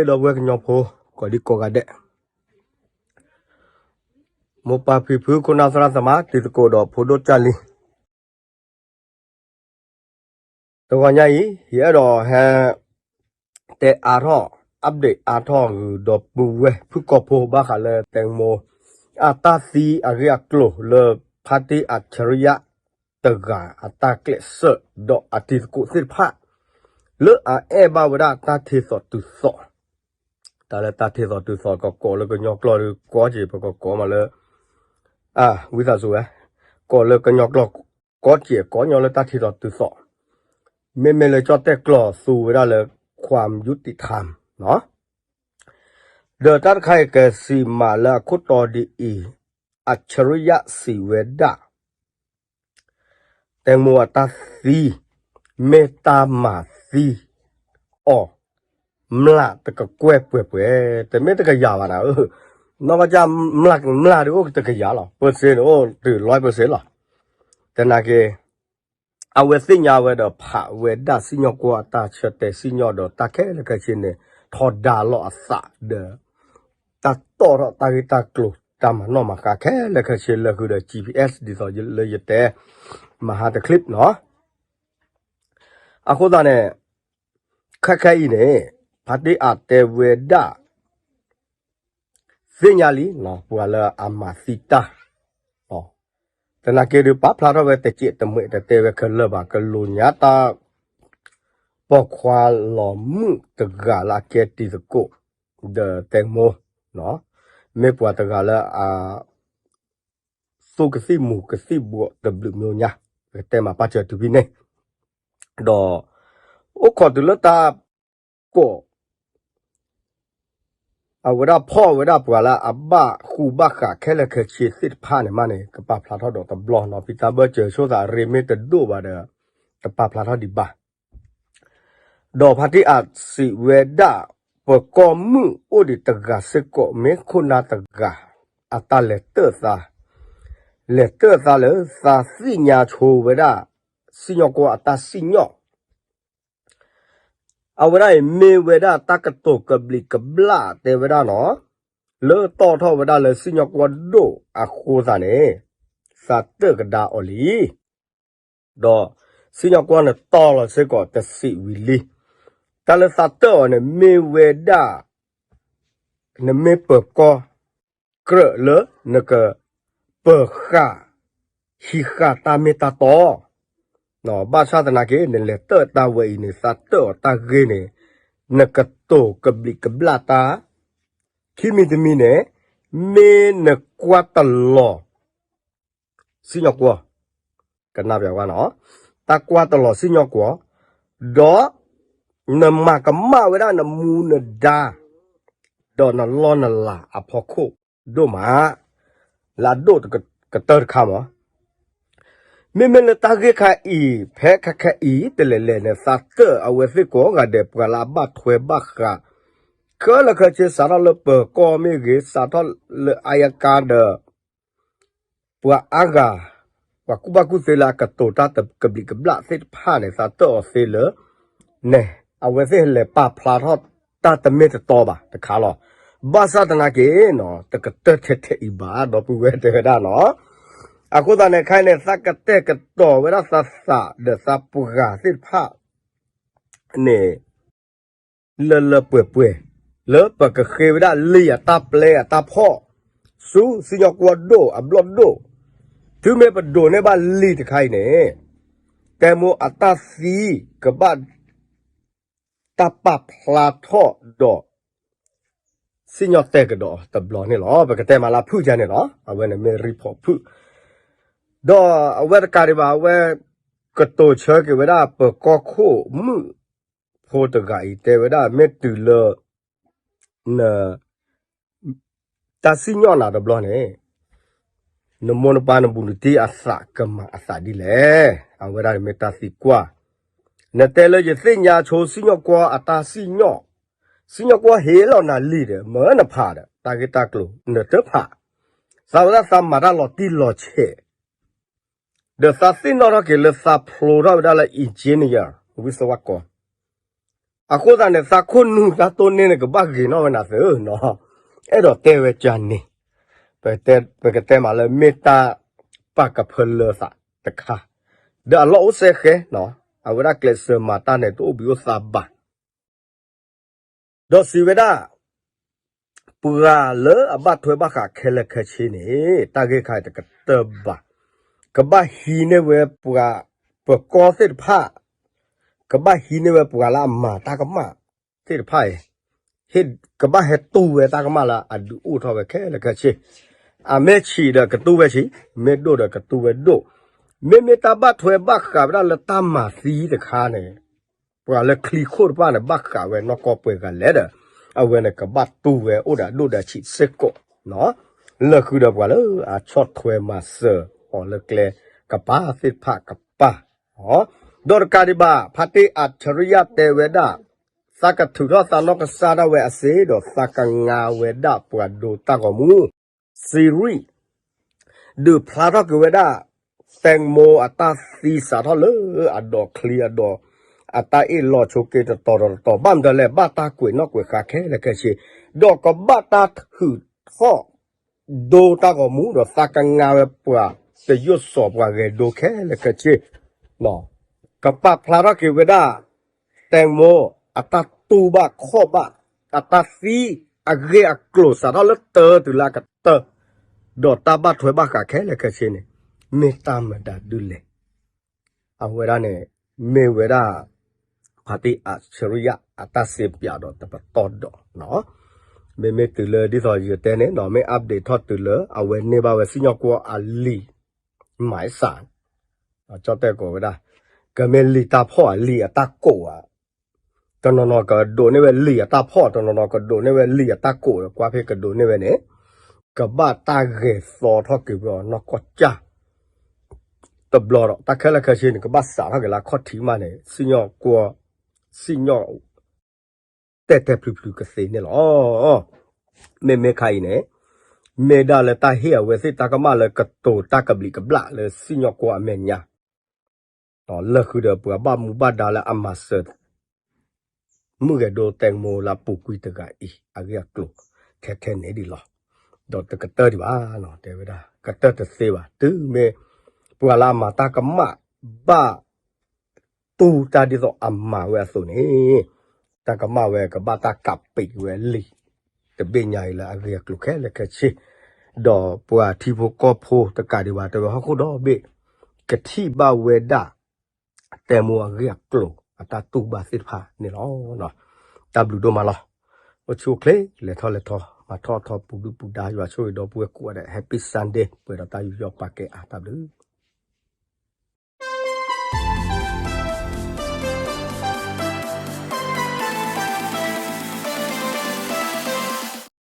ဒီပုၢ်ဝဲၢ်ကညီဖိ ကိးဒံကိးဂၤဒဲး, မိၢ်ပၢ်ဖံဖု ခိၣ်နၢ်သရၣ်သမါ တံၤသကိးဒီးဖိဒိၣ်ကၢ်လံၤ, တဂီၤညါအံၤ ယအဲၣ်ဒိးဟဲ တဲအါထီၣ် update အါထီၣ်ဂုာ်ဒီပုၢ်ဝဲၢ်ဖုၣ်ကိာ်ဖိ ဘၣ်ဃးလၢ แตงโม အတၢ်သံအဂ့ၢ်အကျိၤလၢ ဖါတံၢ်အၣ်ဆရံယါ တဂၤအတၢ်ကျဲးစၢး ဒီးအတံၤသကိးသ့ၣ်တဖၣ် လၢအအဲၣ်ဘၣ်ဝဲဒၣ်တၢ်ထံၣ်သိးတုၤသိး, တၢ်လၢတၢ်ထံၣ်သိးတုၤသိး ကကိးလၢကညီကျိာ်ဒီး ကိးက့ၤ ပကကိးမးလၢ ဝံသးစူၤဝဲ, ကိးလၢကညီကျိာ် ကိးက့ၤကိးညီလၢတၢ်ထံၣ်သိးတုၤသိး, မ့မ့ၢ်လၢကၠီၣ်တဲၣ်ကျိာ်သူဝဲဒၣ်လၢ ความยุติธรรม ဒီးတၢ်တခါအံၤ ကစံးမးလၢအခိၣ်တီဒ်အံၤ, အၣ်ဆရံယါစံးဝဲဒၣ် แตงโม အတၢ်သံ မ့ၢ်တၢ်မၤသံအီၤ မျးတကကွဲၢ်ပှဲၤပှဲၤ, တမ့ၢ်တကယၤဘၣ်နၤဧၢ, နီၢ်ကစၢ် မျး မျးဒုးအိၣ်တကယၤလီၤ, ပၢၢ်စ့န့ၣ်အိၣ်တုၤ ร้อยเปอร์เซ็นต์ လီၤ, သနာ်က့ အဝဲသ့ၣ်ညါဝဲဒီးဖးဝဲဒၣ်စံၣ်ညီၣ်ကွီၢ်အတၢ်ဆၢတဲာ်စံၣ်ညီၣ်ဒီးတၢ်ခဲလၢာ်ခဲဆ့န့ၣ် ထီဒါလိာ်အသးဒီး တၢ်တီၣ်ထီၣ်တၢ်ဂ့ၢ်တၢ်ကျိၤ တၢ်မၤနီၣ်မၤဃါခဲလၢာ်ခဲဆ့လၢဃုာ်ဒီး GPS ဒ်သိးလၢယတဲ မဟါတချံးနီၤ, အဃိသတးန့ၣ် ခဲခဲအံၤန့ၣ် ဖါတံၢ်အၣ်တဲဝဲဒၣ် သ့ၣ်ညါလံ ပှၤလၢအမၤသံတၢ်, သနာ်က့ဒုးပာ်ဖျါထီၣ်ဝဲတစဲးတမှဲးတတဲဝဲခဲလၢာ်ဘၣ် ကလိာ်ညါတၢ် ပိာ်ခွါလီၤမုၣ်တဂၤလၢအကဲတံၤသကိး ဒီး แตงโม မ့ၢ်ပှၤတဂၤလၢအ သူကသံၣ်မူၤကသံၣ်ဘှီးတဘျုးမံၤညါ, ပကတဲမၤပာ်စၢၤတုၤဖဲန့ၣ်, ဒီး အိၣ်ခိးတုၤလၢတၢ်ကိး အဝဲဒၣ်ဖီၣ်ဝဲဒၣ်ပှၤလၢအဘၣ်ဃူဘၣ်ဃးခဲလၢာ်ခဲဆ့သ့ၣ်တဖၣ်န့ၣ်မးန့ၣ် ကပာ်ဖျါထီၣ်ဒီးတဘျီနီၤ, ဖံသးဘၢၣ်စၢၤဆိသးရ့မ့ၢ်တဒိၣ်ဘၣ်ဒီး တပာ်ဖျါထီၣ်ဒံးဘၣ် ဒီးဖါတံၢ်အၣ်စံးဝဲဒၣ် ပၢၤကီၢ်မုၣ်အိၣ်ဒံးတဂၤစ့ၢ်ကီး မ့ၢ်ခိၣ်နၢ်တဂၤ အတၢ်လဲၤတၢၣ်သး, လဲၤတၢၣ်သးလၢသးသ့ၣ်ညါဆိဝဲဒၣ် စံၣ်ညီၣ်ကွီၢ်အတၢ်စံၣ်ညီၣ် အဝဲဒၣ်အံၤမ့ၢ်ဝဲဒၣ်တၢ်ကတိၤကဘျံးကဘျၣ်တဲဝဲဒၣ်နီၤ, လၢတီၣ်ထီၣ်ဝဲဒၣ်လၢစံၣ်ညီၣ်ကွီၢ်ဒိၣ်အဃိသတးန့ၣ် သးတၢၣ်ကဒါအီၤလံ ဒီးစံၣ်ညီၣ်ကွီၢ်န့ၣ်တီၢ်လီၤစ့ၢ်ကီးတစံးဝံၤလံ, တၢ်လၢသးတၢၣ်အီၤန့ၣ်မ့ၢ်ဝဲဒၣ် နမ့ၢ်ပၢၤကီၢ်ကြၢးလၢနက ပၢၤဃာ် ဟံးဃာ်တၢ်မ့ၢ်တၢ်တီ, ဘၣ်ဆၣ်သနာ်က့ နလဲၤတၢၣ်တၢ်ဝဲအံၤန့ၣ် သးတၢၣ်အီၤတၢ်ဂ့ၢ်န့ၣ် နကတိၤကဘျံးကဘျၣ်တၢ်, ခံမံၤတမံၤန့ၣ် မ့ၢ်နကွၢ်တလီၤ စံၣ်ညီၣ်ကွီၢ်, ကနၣ်ပျးဝဲနီၤ, တၢ်ကွၢ်တလီၤစံၣ်ညီၣ်ကွီၢ်, ဒီး နမၤကမၣ်ဝဲဒၣ်နမူနဒါ ဒီးနလီၢ်နလၤအဖီခိၣ်ဒိၣ်မး, လၢအဒိၣ်ကတၢၢ်တခါမး, မ့မ့ၢ်လၢတၢ်ဂ့ၢ်ခါအံၤ ဖဲခဲခဲအံၤ တလဲၤလဲၤန့ၣ် သးတၢၣ်အဝဲသ့ၣ်ကိးဂၤဒဲး ပှၤလၢအဘၣ်ထွဲဘၣ်ဃး ခဲလၢာ်ခဲဆ့ စးထီၣ်လၢပၢၤကီၢ်မ့ၢ်ဂ့ၤ စးထီၣ်လၢအါယကါဒီး ပှၤအါဂၤ ပှၤကူၣ်ဘၣ်ကူၣ်သ့လၢအကတိၤတၢ်ကဘျံးကဘျၣ်သ့ၣ်တဖၣ်န့ၣ် သးတၢၣ်အီၤသ့လၢ န့ၣ် အဝဲသ့ၣ်လဲၤပာ်ဖျါထီၣ်တၢ်တမ့ၢ်တတီဘၣ်တခါလီၤ. ဘၣ်ဆၣ်သနာ်က့နီၤ တကတၢၢ်ထဲထဲအံၤဘၣ် ဒီပုၢ်ဝဲၢ်တဲဝဲဒၣ်နီၤ. အဃိသတးန့ၣ် ခဲအံၤန့ၣ် သးကတဲာ်ကတီၤဝဲဒၣ်သးသးဒီးသးပှၢ်သ့ၣ်တဖၣ် န့ၣ် လၢလၢပှဲၤပှဲၤ လၢပကဃ့ဝဲဒၣ်လံာ်အတၢ်ပျဲအတၢ်ဖီၣ် ဆူစံၣ်ညီၣ်ကွီၢ်ဒိၣ်အဘျီၣ်ဒိၣ်, တုၤမ့ၢ်ပဒိးန့ၢ်ဘၣ်လံာ်တခါအံၤန့ၣ် แตงโม အတၢ်သံကဘၣ် တၢ်ပာ်ဖျါထီၣ်ဒီး စံၣ်ညီၣ်တဲာ်ကဒီးတဘျီန့ၣ်လီၤ. ပကတဲမးလၢဖုၣ်ကါန့ၣ်လီၤ. အဝဲန့ၣ်မ့ၢ် report ဖုၣ် ဒီးအဝဲတကးဒံးဘၣ် အဝဲကတိၤဆၢက့ၤဝဲဒၣ် ပၢၤကီၢ်ခိၣ်မုၣ်ဖိတဂၤအံၤ တဲဝဲဒၣ် မ့ၢ်တုၤလၢ န တၢ်စံၣ်ညီၣ်နၤတဘျီန့ၣ် နမိၢ်နပၢ်နဘူးနတံၢ်အသးကမၤအသးဒ်လဲၣ်. အဝဲဒၣ်မ့ၢ်တၢ်သံကွၢ်, နတဲလၢယသ့ၣ်ညါဆိစံၣ်ညီၣ်ကွီၢ်အတၢ်စံၣ်ညီၣ်, စံၣ်ညီၣ်ကွီၢ်ဟ့ၣ်လီၤနၤလံာ်ဒီး မၢနဖးဒီး တၢ်ဂ့ၢ်တၢ်ကျိၤ နတဖး, သးဝဲဒၣ်သးမၤတၢ်လီၤတံၢ်လီၤဆဲး ဒီးသးသ့ၣ်နီၣ်ထီၣ်က့ၤလၢသးဖျိထီၣ်ဝဲဒၣ်လၢ engineer ဝံသဝါကိး အဃိသတးန့ၣ် သးခိၣ်နူာ်တၢ်တိၢ်န့ၢ်န့ၣ် ကဘၣ်ဂ့ၤနီၣ်ဝဲနၤသ့နီၤ, အဲၣ်ဒိးတဲဝဲကန့ၣ်, ပကတဲမးလၢမ့ၢ်တၢ်ပာ်ကဖၢလၢသးတခါ, ဒီးအလီၢ်အိၣ်စဲဃဲ, အဝဲဒၣ်ကျဲးစၢးမၤတၢ်န့ၣ် တအိၣ်ဘှံးအိၣ်သါဘၣ် ဒီးစံးဝဲဒၣ်, ပှၤလၢအဘၣ်ထွဲဘၣ်ဃးခဲလၢာ်ခဲဆ့န့ၣ် တၢ်ဂ့ၢ်ခါအံၤတကတၢၢ်ဘၣ်, ကဘၣ်ဟံးန့ၢ်ဝဲပှၤ ပၢၤကီၢ်သ့ၣ်တဖၣ်, ကဘၣ်ဟံးန့ၢ်ဝဲပှၤလၢအမၤတၢ်ကမၣ်သ့ၣ်တဖၣ်အံၤ, ကဘၣ်ဟဲတူၢ်ဝဲတၢ်ကမၣ်လၢအဒုးအိၣ်ထီၣ်ဝဲခဲလၢာ်ခဲဆ့, အမ့ၢ်ဆံးဒီးကတူၢ်ဝဲဆံး, မ့ၢ်ဒိၣ်ဒီးကတူၢ်ဝဲဒိၣ်, မ့မ့ၢ်တၢ်ဘၣ်ထွဲဘၣ်ဃးဝဲဒၣ်လၢတၢ်မၤသံတခါန့ၣ် ပှၤလၢချံခိၣ်တဖၣ်န့ၣ် ဘၣ်ဃးဝဲနီၢ်ကီၢ်ပှဲၤဂၤလဲၣ်ဒီး အဝဲန့ၣ်ကဘၣ်တူၢ်ဝဲအိၣ်ဒီးအဒိၣ်ဒီးအဆံးစ့ၢ်ကီး, လၢဃုာ်ဒီးပှၤလၢအဆီၣ်ထွဲမၤစၢၤအီၤလၢကျဲကပၤသ့ၣ်တဖၣ်ကပၤ, ဒီးတကးဒံးဘၣ် ဖါတံၢ်အၣ်ထရံယၣ်တဲဝဲဒၣ်, သးကထုးထီၣ်သးနီၢ်ကစၢ်ဒၣ်ဝဲအစ့ဒီး သးကငါဝဲဒၣ်ပှၤဒိတၢ်ဂီၤမူ စံရံၣ် ဒုးဖျါထီၣ်က့ၤဝဲဒၣ် တဲမိအတၢ်သံစးထီၣ်လၢအဒိးချံအဒိး, အတၢ်အ့ၣ်လိာ်ဆိးက့တတီၤဒီးတတီၤ ဘၣ်မနုၤလဲၣ် ဘၣ်တၢ်ကွဲးနီၣ်ကွဲးဃါခဲလၢာ်ခဲဆ့, ဒီးကဘၣ်တၢ်ထုးထီၣ် ဒိတၢ်ဂီၤမူဒီး သးကငါဝဲပှၤတယိၣ်စီၤပှၤဂဲၤဒိခဲလၢာ်ခဲဆ့ ကပာ်ဖျါထီၣ်က့ၤဝဲဒၣ် တဲမိ အတၢ်တူၢ်ဘၣ်ခီၣ်ဘၣ်, အတၢ်သံအဂ့ၢ်အကျိၤစးထီၣ်လၢတၢတုၤလၢအကတၢၢ်, ဒီးတၢ်ဘၣ်ထွဲဘၣ်ဃးခဲလၢာ်ခဲဆ့န့ၣ် မ့ၢ်တၢ်မတၤဒုလဲၣ်. အဝဲဒၣ်န့ၣ် မ့ၢ်ဝဲဒၣ် ဖါတံၢ်အၣ်ထရံယၣ်အတၢ်စံးပၠးဒီးတပတီၢ်ဒီး မ့မ့ၢ်တုၤလၢဒ်သိးယတဲန့ၣ်နီၤ မ့ၢ် update ထီၣ်တုၤလၢအဝဲန့ၢ်ဘၣ်ဝဲစံၣ်ညီၣ်ကွီၢ်အလံာ် မၤစး ကၠီၣ်တဲၣ်ကိးဝဲဒၣ် ကမ့ၢ်လံာ်တၢ်ဖီၣ်ဧါ လံာ်အတၢ်ကိးဧါ, တနီၤနီၤကဒိးန့ၢ်ဝဲလံာ်အတၢ်ဖီၣ် တနီၤနီၤကဒိးန့ၢ်ဝဲလံာ်အတၢ်ကိးဒီး ကွၢ်ဖဲကဒိးန့ၢ်ဝဲန့ၣ် ကဘၣ်တၢ်ဂဲၤသီထီၣ်က့ၤဝဲအီၤနီၢ်ကီၢ်ကၠၢ် တဘျီဒီး တၢ်ခဲလၢာ်ခဲဆ့န့ၣ် ကဘၣ်စးထီၣ်က့ၤလၢအခီၣ်ထံးမးန့ၣ် စံၣ်ညီၣ်ကွီၢ် စံၣ်ညီၣ် တဲာ်တဲာ်ဖျုးဖျုးကသ့န့ၣ်လီၤ. မ့မ့ၢ်ခါအံၤန့ၣ် မ့ၢ်ဒၣ်လၢတၢ်ဟ့ၣ်အဝဲသ့ၣ်တၢ်ကမၣ်လၢကတိၤတၢ်ကဘျံးကဘျၣ်လၢစံၣ်ညီၣ်ကွီၢ်အမဲာ်ညါ လၢဃုာ်ဒီးပှၤဘၣ်မူဘၣ်ဒါလၢအမၤစၢၤ မုၣ်ဂဲၤဒိတဲမိလၢအပူၤကွံာ်တဂၤအံၤ အဂ့ၢ်အကျိၤ ထဲထဲန့ၣ်ဒ်လီၤ. ဒီးတကတၢၢ်ဒံးဘၣ် တဲဝဲဒၣ် ကတၢၢ်တသ့ဘၣ် တုၤမ့ၢ် ပှၤလၢအမၤတၢ်ကမၣ် ဘၣ် တူၢ်တၢ်ဒ်သိးအမၤဝဲအသိးန့ၣ် တၢ်ကမၣ်ဝဲကဘၣ်တၢ်ကးပံးဝဲလံာ် တဘ့ၣ်ညါအံၤလၢအဂ့ၢ်အကျိၤခဲလၢာ်ခဲဆ့ ဒီးပှၤထံဖိကီၢ်ဖိတကးဒံးဘၣ် တဲဝဲဟီၣ်ခိၣ်ဒီဘ့ၣ် ကထံၣ်ဘၣ်ဝဲဒၣ် တဲမိအဂ့ၢ်အကျိၤ အတၢ်တူၢ်ဘၣ်သ့ၣ်တဖၣ်န့ၣ်လီၤ. တၢ်ဘျုးဒိၣ်မးလီၤ. အိၣ်ဆူၣ်အိၣ်ချ့ လဲၤထီၣ်လဲၤထီ မၤထီၣ်ထီပူၤဒုၣ်ပူၤဒါ ယွၤဆိၣ်ဂ့ၤဒီပုၢ်ဝဲၢ်ကိးဂၤဒဲး Happy Sunday ပှဲၤဒီးတၢ်ယူးယီၣ်ပာ်ကဲအါ တၢ်ဘျုး